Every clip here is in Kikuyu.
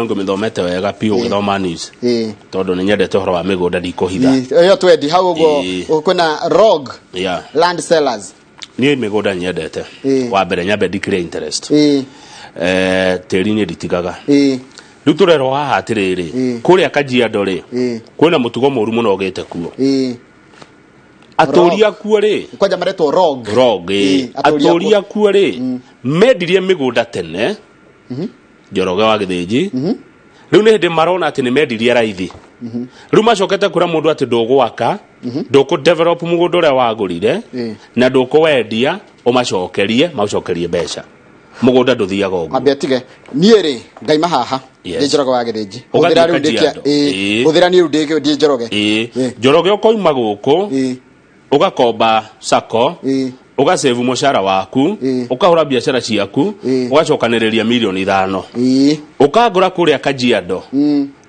Ngũmĩthomete wega piũ gĩthoma news, tondũ nĩ nyendete ũhoro wa mĩgũnda, ndikũhitha. Ĩyo twendi hau ũguo. Kwĩna rogue land sellers. Niĩ mĩgũnda nyendete. Wa mbere nyambe declare interest. Tĩri niĩ nditigaga. Rĩu tũrerwo haha atĩrĩrĩ, kũrĩa Kajiado rĩ, kwĩna mũtugo mũru mũno ũgĩte kuo. Atũri akuo rĩ, Kwanja maretwo rogue. Rogue. Atũri Atũri akuo. akuo rĩ, mendirie mĩgũnda tene, Njoroge wa Gĩthĩnji. Rĩu nĩ hĩndĩ marona atĩ nĩ mendirie raithi. Rĩu macokete kwĩra mũndũ atĩ ndũgwaka, ndũkũ develop mũgũnda ũrĩa wagũrire, na ndũkũwendia, ũmacokerie, maũcokerie mbeca. Mũgũnda ndũthiaga ũguo. Ambe atige, niĩ rĩ ngaima haha ndĩ Njoroge wa Gĩthĩnji. Ũgathiĩ Hũthĩra rĩu ndĩkia. Kajiado. Hũthĩra niĩ rĩu ndĩ Njoroge. Njoroge, ũkoima gũkũ, ũgakomba sacco, ũgasevu mũcara waku, ũkahũra biacara ciaku, ũgacokanĩrĩria mirioni 5, ũkangũra kũrĩa Kajiado,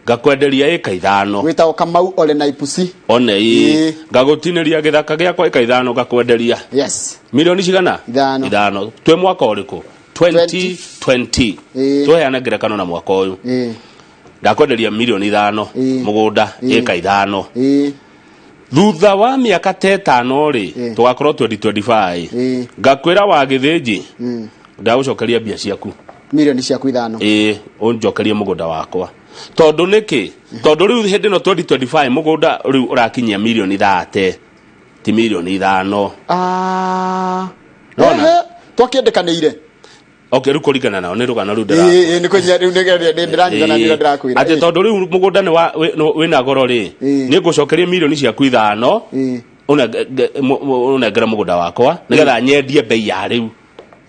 ngakwenderia ĩka 5. Wĩtagwo Kamau Ole Naipusi. One ĩ ngagũtinĩria gĩthaka gĩakwa ĩka 5, ngakwenderia milioni cigana? 5. 5. Twĩ mwaka ũrĩkũ? 2020. Tũheane ngerekano na mwaka ũyũ. Ndakwenderia mirioni 5, mũgũnda ĩka 5. Thutha wa mĩaka ta 5 rĩ, tũgakorwo 2025, ngakwĩra wa Gĩthĩnji, ndagũcokeria mbia ciaku. Mirioni ciaku 5. Ĩĩ, ũnjokerie mũgũnda wakwa. Tondũ nĩkĩ? Tondũ rĩu hĩndĩ ĩno 2025 mũgũnda rĩu ũrakinyia mirioni 30, ti mirioni 5. Nona? Ehe, twakĩandĩkanĩire. Okay, rĩu kũringana nao nĩ rũgano rĩu ndĩra Ĩĩ, nĩ kũnyia rĩu ndĩranyitana nĩ ũrĩa ndĩrakwĩra. Atĩ tondũ rĩu mũgũnda nĩ wĩna goro rĩ, nĩ ngũcokeria mirioni ciaku 5, ũnengere mũgũnda wakwa nĩgetha nyendie bei ya rĩu.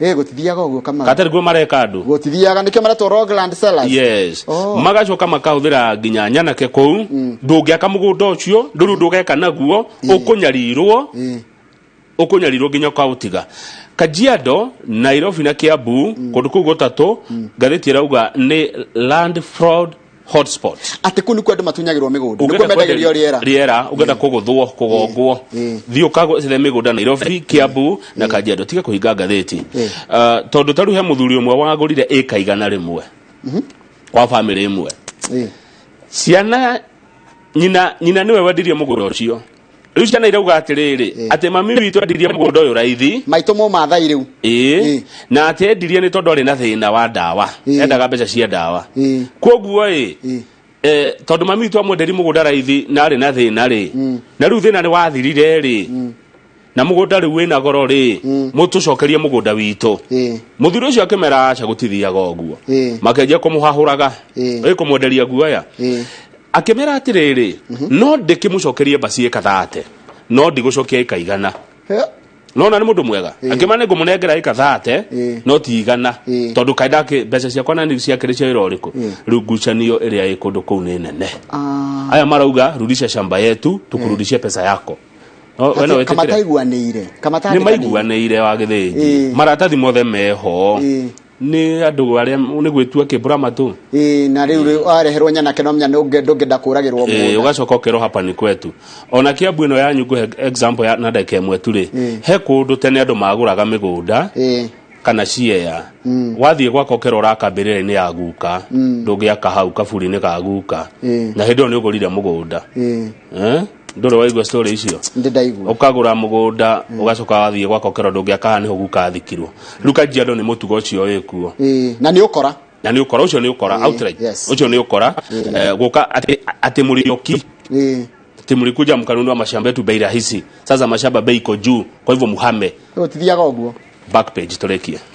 Ĩĩ, gũtithiaga ũguo, Kamau. Katarĩ guo mareka andũ. Gũtithiaga, nĩkĩo maretwo rogue land sellers. Yes. Oh. Magacoka makahũthĩra nginya nyanake kũu. Ndũngĩaka mũgũnda ũcio, ndũrĩ ũndũ ũgeka naguo, ũkũnyarirwo, ũkũnyarirwo nginya ũkaũtiga. Kajiado, Nairobi na Kiambu, kũndũ kũu gũtatũ, ngathĩti ĩrauga nĩ land fraud hotspot. Atĩ kũu nĩkuo andũ matunyagĩrwo mĩgũnda, nĩkuo mendagĩrio rĩera. Rĩera, ũngĩenda kũgũthwo, kũgongwo, thiĩ ũkagũre mĩgũnda Nairobi, Kiambu na Kajiado. Tiga kũhinga ngathĩti. Tondũ ta rĩu he mũthuri ũmwe wagũrire ĩka 100 kwa bamĩrĩ ĩmwe. Ciana, nyina nĩwe wendirie mũgũnda ũcio. Rĩu ciana irauga atĩrĩrĩ, atĩ mami witũ endirie mũgũnda ũyũ raithi. Maitũ mũmathai rĩu. Ĩĩ. Na atĩ endirie nĩ tondũ arĩ na thĩna wa ndawa, endaga mbeca cia ndawa. Koguo ĩ, tondũ mami witũ amwenderie mũgũnda raithi na arĩ na thĩna rĩ, na rĩu thĩna nĩ wathirire rĩ, na mũgũnda rĩu wĩna goro rĩ, mũtũcokerie mũgũnda witũ. Mũthuri ũcio akĩmera aca, gũtithiaga ũguo. Makĩanjia kũmũhahũraga, ĩ kũmwenderia guoya. Akĩmera atĩrĩrĩ, no ndĩkĩmũcokerie mbaci ĩka 30, no ndigũcokia ĩka 100. Nona nĩ mũndũ mwega. Akĩmera nĩ ngũmũnengera ĩka 30, no ti 100, tondũ kaĩ ndakĩ mbeca ciakwa na nĩ ciakĩrĩ cia wĩra ũrĩkũ? Rĩu ngucanio ĩrĩa ĩ kũndũ kũu nĩ nene. Aya marauga, "Rudisha shamba yetu, tukurudishie pesa yako." No, we no wĩtĩkĩre? Kamataiguanĩire. Nĩ maiguanĩire, wa Gĩthĩnji. Maratathi mothe meho. Nĩ andũ arĩa nĩ gwĩtua kĩmbũra matũ. Ĩĩ, na rĩu rĩu wareherwo nyanake no menya ndũngĩenda kũragĩrwo mũgũnda. Ũgacoka ũkerwo hapa ni kwetu. Ona Kiambu ĩno yanyu, ngũhe example ya na ndagĩka 1 tu rĩ, he kũndũ tene andũ magũraga mĩgũnda kana ciea. Wathiĩ gwaka ũkerwo ũraka mbĩrĩra-inĩ ya guka, ndũngĩaka hau kaburi-inĩ ga guka, na hĩndĩ ĩyo nĩ ũgũrire mũgũnda. Eh? Ndũrĩ waigua story icio? Ndĩ ndaigua. Ũkagũra mũgũnda, ũgacoka wathiĩ gwaka ũkerwo ndũngĩaka haha, nĩho guka athikirwo. Rĩu Kajiado nĩ mũtugo ũcio wĩkuo. Ĩĩ, na nĩ ũkora. Na nĩ ũkora ũcio, nĩ ũkora outright. Ũcio nĩ ũkora. Gũka atĩ mũrĩoki, ati mlikuja mkanunua mashamba yetu bei rahisi, sasa mashamba bei iko juu, kwa hivyo muhame. Gũtithiaga ũguo. Back page tũrĩkie.